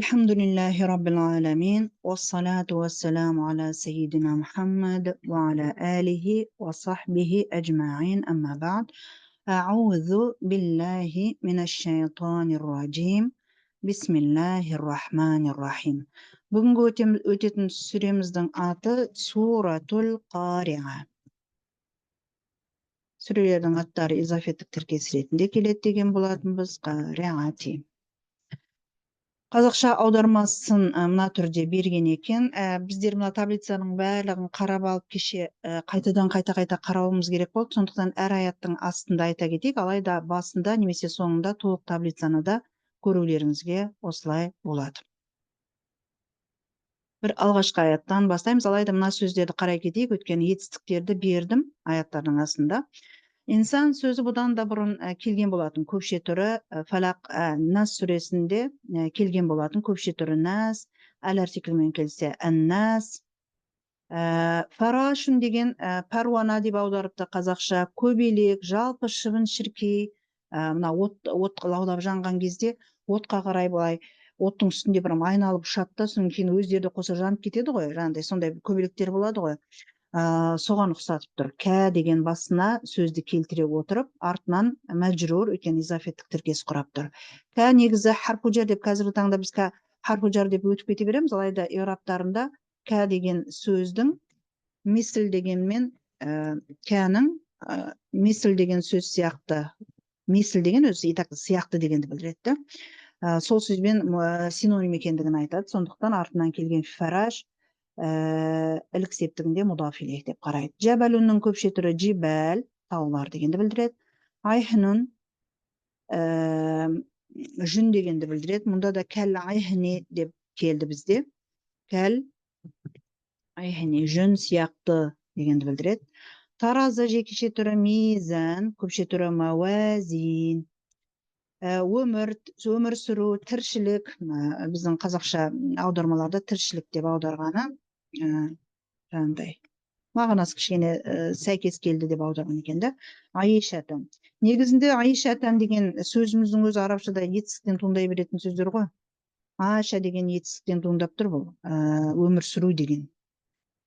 الحمد لله رب العالمين والصلاة والسلام على سيدنا محمد وعلى آله وصحبه أجمعين أما بعد أعوذ بالله من الشيطان الرجيم بسم الله الرحمن الرحيم. Бүгінгі өтетін сүреміздің аты Суратул Қариа. Сүрелердің аттары изафеттік тіркес ретінде келеді деген болатынбыз. Қариати. Қазақша аудармасын мына түрде берген екен. Біздер мына таблицаның барлығын қарап алып, кеше қайтадан қайта-қайта қарауымыз керек болды. Сондықтан әр аяттың астында айта кетейік. Алайда басында немесе соңында толық таблицаны да көрулеріңізге осылай болады. Бір алғашқы аяттан бастаймыз. Алайда мына сөздерді қарай кетейік, өйткені етістіктерді бердім аяттардың астында. Инсан сөзі бұдан да бұрын келген болатын, көпше түрі Фалақ, Нас сүресінде келген болатын, көпше түрі Нас, әл артикльмен келсе әннас. Фарашун деген пәруана деп аударыпты қазақша, көбелек, жалпы шыбын шіркей, мына от лаулап жанған кезде отқа қарай былай оттың үстінде бір айналып ұшады да, содан кейін өздері де қоса жанып кетеді ғой, жаңағыдай сондай көбелектер болады ғой. Соған ұқсатып тұр. Кә деген басына сөзді келтіре отырып, артынан мәжрур, өйткені изафеттік тіркес құрап тұр. Кә негізі харфу жар деп қазіргі таңда біз кә харфу жар деп өтіп кете береміз, алайда иғрабтарында кә деген сөздің мисл дегенмен, кәнің мисл деген сөз сияқты, мисл деген өзі итак сияқты дегенді білдіреді да. Сол сөзбен синоним екендігін айтады. Сондықтан артынан келген фараж ілік септігінде мудаф илейх деп қарайды. Жәбәлунның көпше түрі жибәл, таулар дегенді білдіреді. Айхнун жүн дегенді білдіреді. Мұнда да кәл айхни деп келді бізде. Кәл айхни, жүн сияқты дегенді білдіреді. Таразы жекеше түрі мизан, көпше түрі мауазин. Өмір, өмір сүру, тіршілік, біздің қазақша аудармаларда тіршілік деп аударғаны, жаңағыдай мағынасы кішкене сәйкес келді деп аударған екен да. Аишатан. Негізінде аишатан деген сөзіміздің өзі арабшада етістіктен туындай беретін сөздер ғой. Аша деген етістіктен туындап тұр бұл, өмір сүру деген.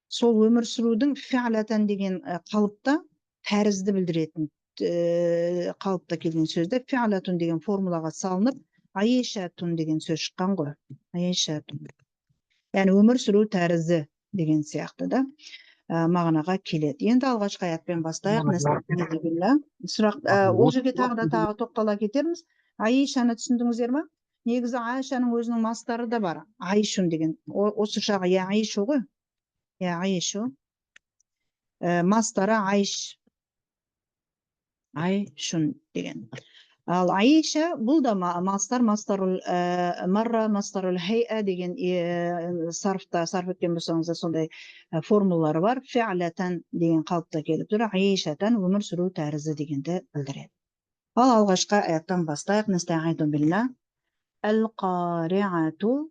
Сол өмір сүрудің фиалатан деген қалыпта тәрізді білдіретін қалыпта келген сөзді фиалатун деген формулаға салынып, аишатун деген сөз шыққан ғой. Аишатун. Яғни өмір сүру тәрізі деген сияқты да мағынаға келеді. Енді алғашқы аятпен бастайық. Сұрақ, ол жерге тағы да тағы тоқтала кетерміз. Аишаны түсіндіңіздер ма? Негізі Аишаның өзінің мастары да бар. Аишун деген. Осы шағы я Аишу ғой. Я Аишу. Мастары Аиш. Айшун деген. Ал Аиша бұл да мастар, мастарул марра, мастарул хейа деген сарфта, сарф өткен болсаңыздар сондай формулалары бар. Фиалатан деген қалыпта келіп тұр. Аишатан өмір сүру тәрізі дегенді білдіреді. Ал алғашқы аяттан бастайық. Настаиду билла. Әл-қариату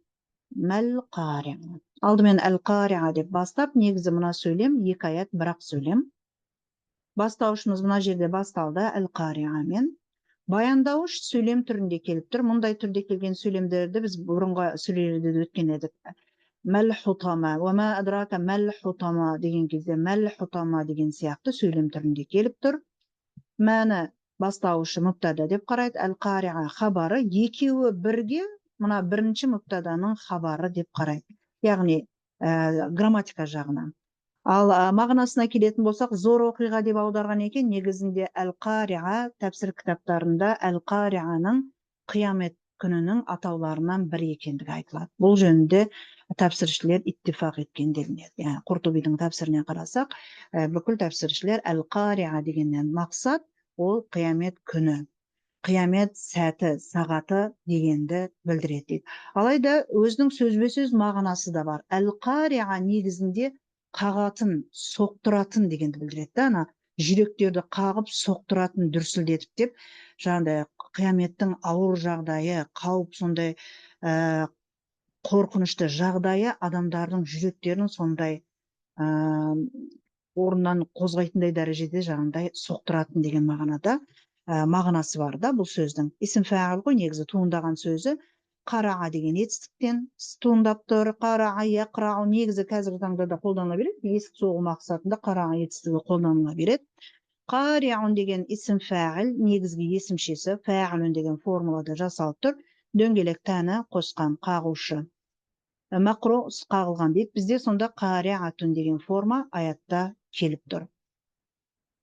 мәл-қариа. Алдымен әл-қариа деп бастап, негізі мына сөйлем екі аят бірақ сөйлем. Бастауышымыз мына жерде басталды әл-қариамен. Баяндауыш сөйлем түрінде келіп тұр. Мұндай түрде келген сөйлемдерді біз бұрынғы сүрелерде де өткен едік. Мәл-хутама, уа ма адрака мәл-хутама деген кезде мәл-хутама деген сияқты сөйлем түрінде келіп тұр. Мәні бастауышы мүптада деп қарайды. Әл-қариа хабары, екеуі бірге мына бірінші мүптаданың хабары деп қарайды. Яғни грамматика жағынан. Ал мағынасына келетін болсақ, зор оқиға деп аударған екен. Негізінде әл-қариа тәпсір кітаптарында әл-қарианың қиямет күнінің атауларынан бірі екендігі айтылады. Бұл жөнінде тәпсіршілер иттифақ еткен делінеді. Яғни Құртубидің тәпсіріне қарасақ, бүкіл тәпсіршілер әл-қариа дегеннен мақсат ол қиямет күні, қиямет сәті, сағаты дегенді білдіреді дейді. Алайда өзінің сөзбе-сөз мағынасы да бар. Әл-қариа негізінде қағатын, соқтыратын дегенді білдіреді да, ана жүректерді қағып, соқтыратын, дүрсілдетіп деп, жаңағыдай қияметтің ауыр жағдайы, қауіп сондай қорқынышты жағдайы адамдардың жүректерін сондай орнынан қозғайтындай дәрежеде жаңағындай соқтыратын деген мағынада мағынасы бар да бұл сөздің. Исім фәғіл ғой негізі туындаған сөзі. Қараа деген етістіктен туындап тұр. Қараа, яқрау негізі қазіргі таңда да қолданыла береді. Есік соғу мақсатында қараа етістігі қолданыла береді. Қариун деген исім фәғіл, негізгі есімшесі фәғілун деген формулада жасалып тұр. Дөңгелек тәні қосқан қағушы. Мақру қағылған дейді. Бізде сонда қариатун деген форма аятта келіп тұр.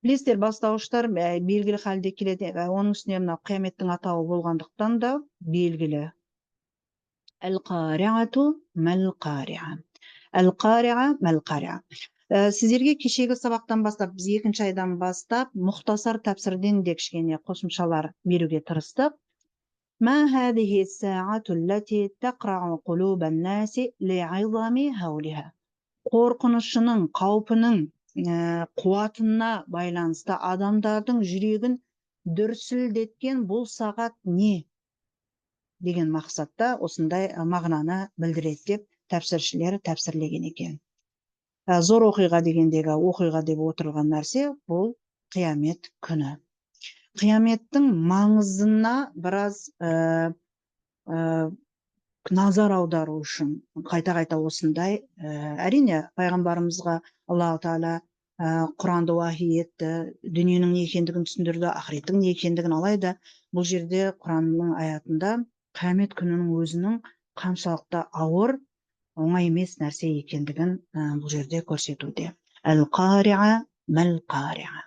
Білесіздер, бастауыштар белгілі халде келеді. Оның үстіне мынау қияметтің атауы болғандықтан да белгілі. Әл-қариату мәл-қариа. Әл-қариа мәл-қариа. Сіздерге кешегі сабақтан бастап, біз екінші айдан бастап, мұхтасар тәпсірден де кішкене қосымшалар беруге тырыстық. Ма хадихи саату аллати тақрау қулубан наси ли'изами хаулиха. Қорқынышының, қаупінің қуатына байланысты адамдардың жүрегін дүрсілдеткен бұл сағат не деген мақсатта осындай мағынаны білдіреді деп тәпсіршілер тәпсірлеген екен. Зор оқиға дегендегі оқиға деп отырылған нәрсе бұл қиямет күні. Қияметтің маңызына біраз назар аудару үшін қайта-қайта осындай, әрине пайғамбарымызға Аллаху тағала Құранды уахи етті, дүниенің не екендігін түсіндірді, ақыреттің не екендігін. Алайда бұл жерде Құранның аятында қиямет күнінің өзінің қаншалықты ауыр, оңай емес нәрсе екендігін бұл жерде көрсетуде. Әл-қариа мәл-қариа.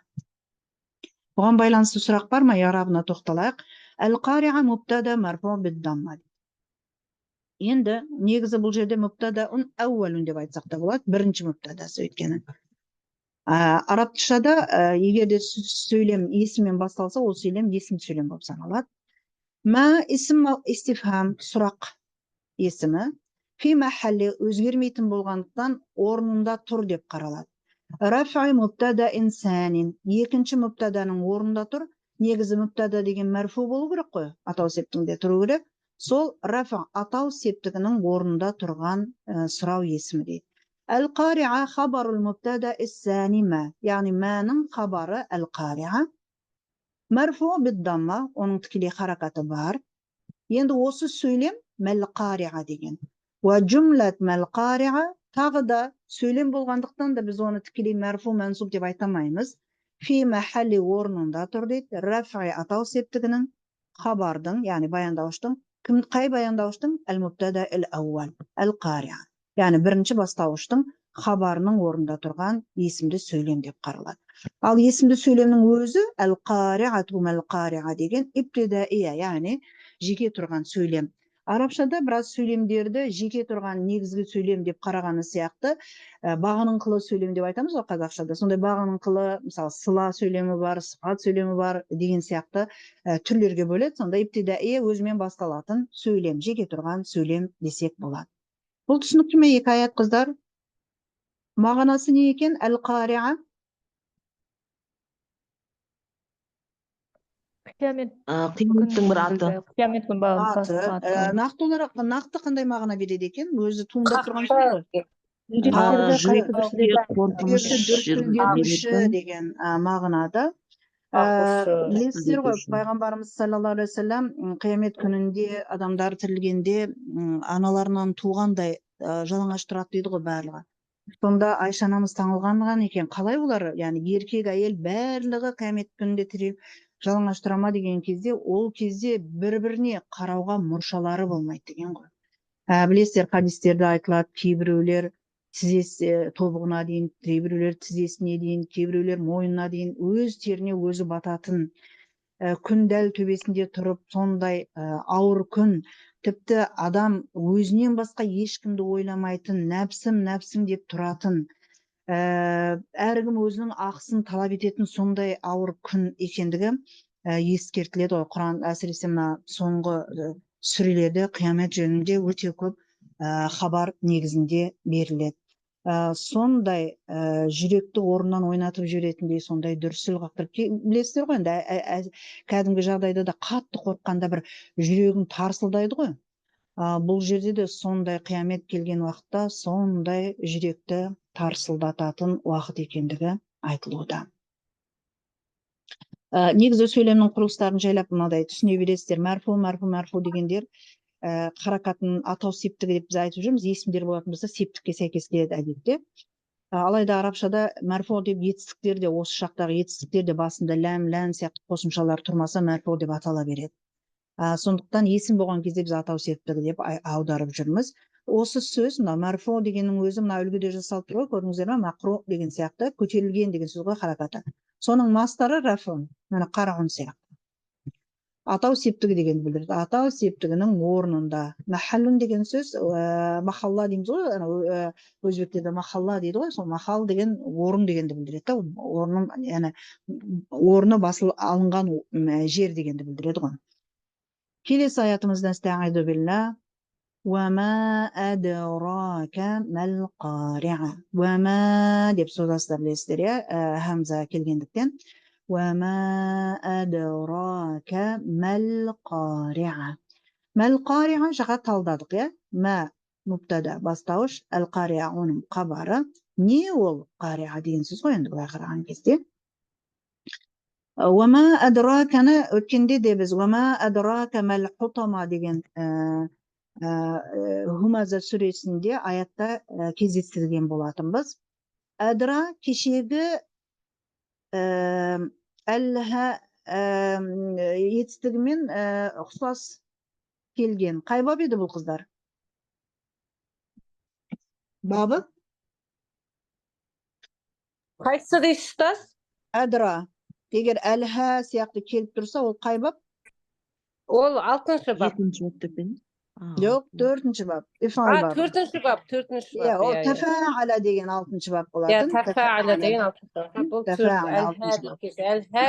Бұған байланысты сұрақ бар ма? Иғрабына тоқталайық. Әл-қариа мубтада марфу бид-дамма. Енді негізі бұл жерде мубтадаун әуәлун деп айтсақ та болады, бірінші мубтадасы өйткені. Арабшада егер де сөйлем есіммен басталса, ол сөйлем есім сөйлем болып саналады. Ма исм истифхам сұрақ есімі, фи махалли өзгермейтін болғандықтан орнында тұр деп қаралады. Рафи мубтада инсанин, екінші мубтаданың орнында тұр. Негізі мубтада деген мәрфу болу керек қой, атау септігінде тұру керек. Сол рафа атау септігінің орнында тұрған сұрау есімі дейді. Әл-қариа хабарул мубтада иссани ма, яғни мәнің хабары әл-қариа. Мәрфу бид-дамма, оның тікелей харакаты бар. Енді осы сөйлем мәл-қариа деген. Уа джумлат мәл-қариа тағы да сөйлем болғандықтан да біз оны тікелей мәрфу мәнсуб деп айта алмаймыз. Фи махалли орнында тұр дейді. Рафи атау септігінің, хабардың, яғни баяндауыштың, кім, қай баяндауыштың? Әл-мубтада әл-әуәл, әл-қариа. Яғни бірінші бастауыштың хабарының орнында тұрған есімді сөйлем деп қаралады. Ал есімді сөйлемнің өзі әл-қариату мәл-қариа деген ибтидаия, яғни жеке тұрған сөйлем. Арабшада біраз сөйлемдерді жеке тұрған негізгі сөйлем деп қарағаны сияқты, бағыныңқылы сөйлем деп айтамыз ғой қазақшада. Сондай бағыныңқылы, мысалы, сыла сөйлемі бар, сыпат сөйлемі бар деген сияқты түрлерге бөледі. Сонда ибтидаия өзімен басталатын сөйлем, жеке тұрған сөйлем десек болады. Бұл түсінікті ме екі аят, қыздар? Мағынасы не екен? Әл-қариа. Қиямет Қияметтің бір аты. Қиямет күн Аты. Нақты olarak нақты қандай мағына береді екен? Өзі туындап тұрған сөз ғой. Қорқыныш Дүрсілдетуші деген мағынада. Білесіздер ғой, пайғамбарымыз саллаллаху алейхи уассалам қиямет күнінде адамдар тірілгенде аналарынан туғандай жалаңаш тұрады дейді ғой барлығы. Сонда Айша анамыз таңылған екен, қалай олар, яғни еркек әйел барлығы қиямет күнінде тіріліп жалаңаш тұра ма деген кезде, ол кезде бір-біріне қарауға мұршалары болмайды деген ғой. Білесіздер, хадистерде айтылады, кейбіреулер тізесі тобығына дейін, кейбіреулер тізесіне дейін, кейбіреулер мойнына дейін өз теріне өзі бататын, күн дәл төбесінде тұрып, сондай ауыр күн, тіпті адам өзінен басқа ешкімді ойламайтын, нәпсім, нәпсім деп тұратын, әркім өзінің ақысын талап ететін сондай ауыр күн екендігі ескертіледі ғой. Құран әсіресе мына соңғы сүрелерде қиямет жөнінде өте көп хабар негізінде беріледі. Сондай жүректі орнынан ойнатып жіберетіндей сондай дүрсіл қақтырып, білесіздер ғой енді, кәдімгі жағдайда да қатты қорыққанда бір жүрегің тарсылдайды ғой. Бұл жерде де сондай қиямет келген уақытта сондай жүректі тарсылдататын уақыт екендігі айтылуда. Негізі сөйлемнің құрылыстарын жайлап мынадай түсіне бересіздер. Мәрфу, мәрфу, мәрфу дегендер Харакатын атау септігі деп біз айтып жүрміз. Есімдер болатын болса, септікке сәйкес келеді әдетте. Алайда арабшада мәрфу деп етістіктер де, осы шақтағы етістіктер де басында ләм, лән сияқты қосымшалар тұрмаса, мәрфу деп атала береді. Сондықтан есім болған кезде біз атау септігі деп аударып жүрміз. Осы сөз, мына мәрфу дегеннің өзі мына үлгіде жасалып тұр ғой, көрдіңіздер ме? Мақру деген сияқты, көтерілген деген сөз ғой харакаты. Соның мастары рафун, міне, қарағун сияқты. Атау септігі дегенді білдіреді. Атау септігінің орнында. Махаллун деген сөз, махалла дейміз ғой, анау, өзбектерде махалла дейді ғой, сол махал деген орын дегенді білдіреді да, орнын, яғни орны басыл алынған жер дегенді білдіреді ғой. Келесі аятымызда: Астағиду билла. Уама адрака мал қариа. Уама деп созасыздар, білесіздер, иә, хамза келгендіктен. Уама адрака мал қариа. Мәл қариа жақа талдадық, иә. Мә мубтада, бастауыш, әл қариа оның хабары. Не ол қариа деген сөз ғой енді былай қараған кезде. Уама адраканы өткенде де біз уама адрака мәл хутама деген Хумаза сүресінде аятта кездестірген болатынбыз. Әдра кешегі әлха етістігімен ұқсас келген. Қай бап еді бұл, қыздар? Бабы? Қайсысы дейсіз, ұстаз? Әдра. Егер әлха сияқты келіп тұрса, ол қай бап? Ол алтыншы бап. Жетінші бап деп пе едіңіз? Жоқ, төртінші бап. Ифал А, бабы. Төртінші бап, төртінші Иә, бап. ол Иә, иә. Тафаала деген алтыншы бап Иә, болатын. тафаала деген алтыншы бап. Бұл төрт Тафаала әлха алтыншы деп бап. кеше әлха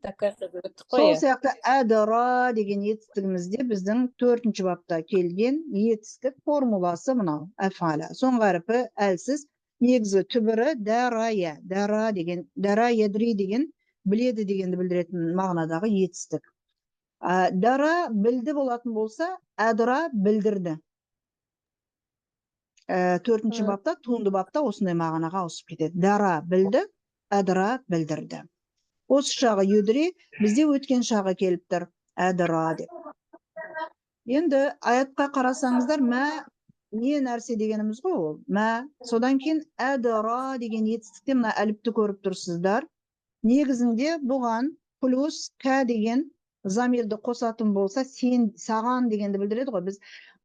тәкәсүр деп өттік қой, Сол иә. сияқты әдра деген етістігімізде біздің төртінші бапта келген етістік формуласы мынау әфала. Соңғы әрпі әлсіз. Негізгі түбірі дәрая, дәра деген, дәра ядри деген біледі дегенді білдіретін мағынадағы етістік. Дара білді болатын болса, әдра білдірді. Төртінші бапта, туынды бапта осындай мағынаға ауысып кетеді. Дара білді, әдра білдірді. Осы шағы юдри, бізде өткен шағы келіп тұр, әдра деп. Енді аятқа қарасаңыздар, мә не нәрсе дегеніміз ғой ол. Мә, содан кейін әдра деген етістікте мына әліпті көріп тұрсыздар. Негізінде бұған плюс кә деген замирді қосатын болса, сен, саған дегенді білдіреді ғой. Біз